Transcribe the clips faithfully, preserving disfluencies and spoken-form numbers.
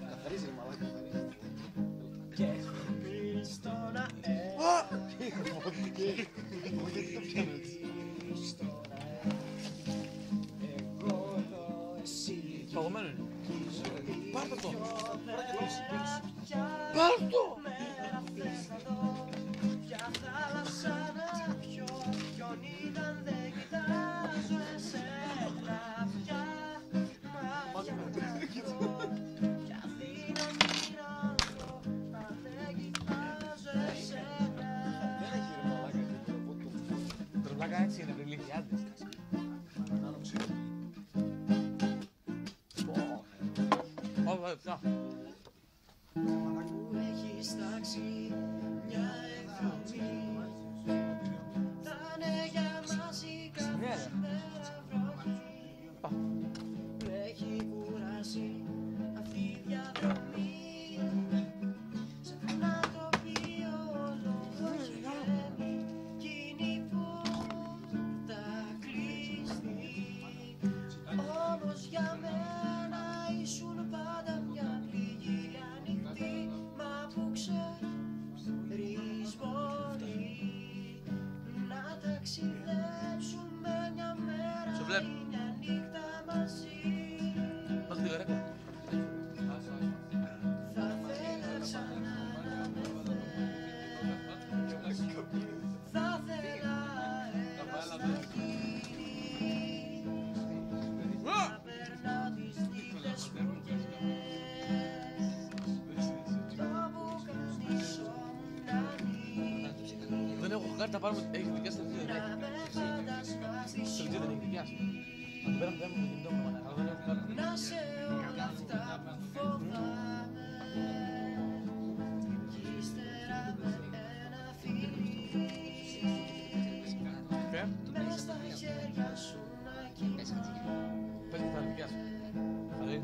Καθαρίζει, ρε μαλάκα. Παγωμένο είναι. Πάρ' το αυτό. Πάρ' το! Τρελάκα έτσι είναι, βρε, ηλίθιε, άντε. Όλα λεπτά. Που έχεις τάξει μια εκδρομή. Θα είναι για μας η κάθε μέρα βροχή. Μ' έχει κουράσει αυτή η διαδρομή. Σ' ένα τοπίο ολόκληρο γέμι κι είναι η πόρτα κλειστή. Όμως για μένα ήσουν πάντα μια πληγή ανοιχτή. Μα που ξέρεις, μπορεί να ταξιδέψουμε μια μέρα. Σε βλέπω. Μια νύχτα μαζί. Πας τη γαρέκο. Θα θέλα ξανά να με θες. Θα θέλα ένας να γίνεις. Περνάω τις νύχτες μου και το πουκάμισο μ' να ανοίγεις. Δεν έχω κάρτα, πάρουμε, έχει δικά σας. Να με φαντασμάς. Στην ψυχή δεν έχει δικά σας. Μα την παίρνω, δεν μου το κινητό μου, μάνα, αλλά δεν έχω κάρτα. Να σε όλα αυτά που φοβάμαι. Κι ύστερα με ένα φιλί. Μες στα χέρια σου. Πες μου, θα νοικιάσω. Θα δει.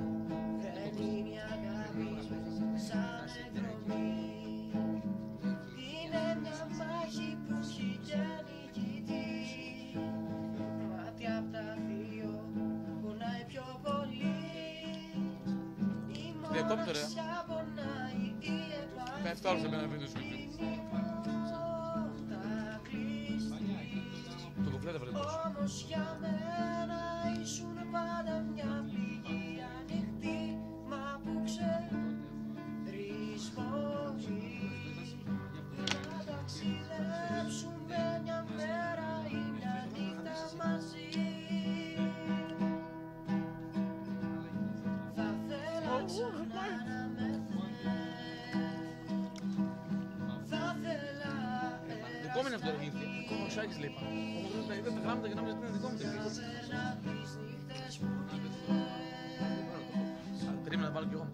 Δεν είναι η αγάπη σαν εκδρομή. Είναι μια μάχη που έχει και νικητή. Μάτια απ' τα δύο πονάει πιο πολύ. Διακόπτω, ρε. Η μοναξιά πονάει, η επαφή. Πέφτω άλλο σε μένα, βίντεο σου. Κλείνει πόρτα κλειστή. Το κουπλέ δεν βλέπω. Όμως για μένα ήσουν πάντα μια πληγή ανοιχτή. Μα που ξέρεις, μπορεί να ταξιδέψουμε μια μέρα ή μια νύχτα μαζί. Θα θέλα ξανά να με θες. Δικό μου είναι αυτό, ρε, δικό μου, ξάγεις, λέει, πάνω. Όμως δεν τα, δεν τα γράμματα για να μην είναι δικό μου, δεν είναι. Περίμενα να βάλω κι εγώ.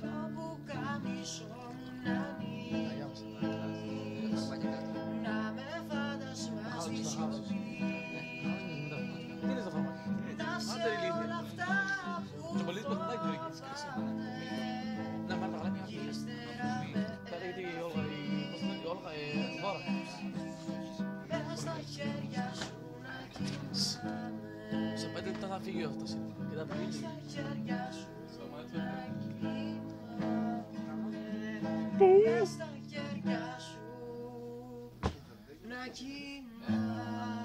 Αγιά μας. Να με φαντασμάς. Αχά, θα χάω. Τι είναι το χρώμα; Άντε, ρε, ηλίθιε. Το πολύ το χρώμα έχει. Να, μάρ' τα γράμματα. Ύστερα με... Τώρα γιατί η Όλγα, η, πώς το λένε, η Όλγα, ε, Δώρα. Μες στα χέρια σου να κοιμάμαι. Σε πέντε λεπτά θα φύγει ο αυτός. Και θα... Μες στα χέρια σου να κοιμάμαι. Πού; Μες στα χέρια σου να κοιμάμαι.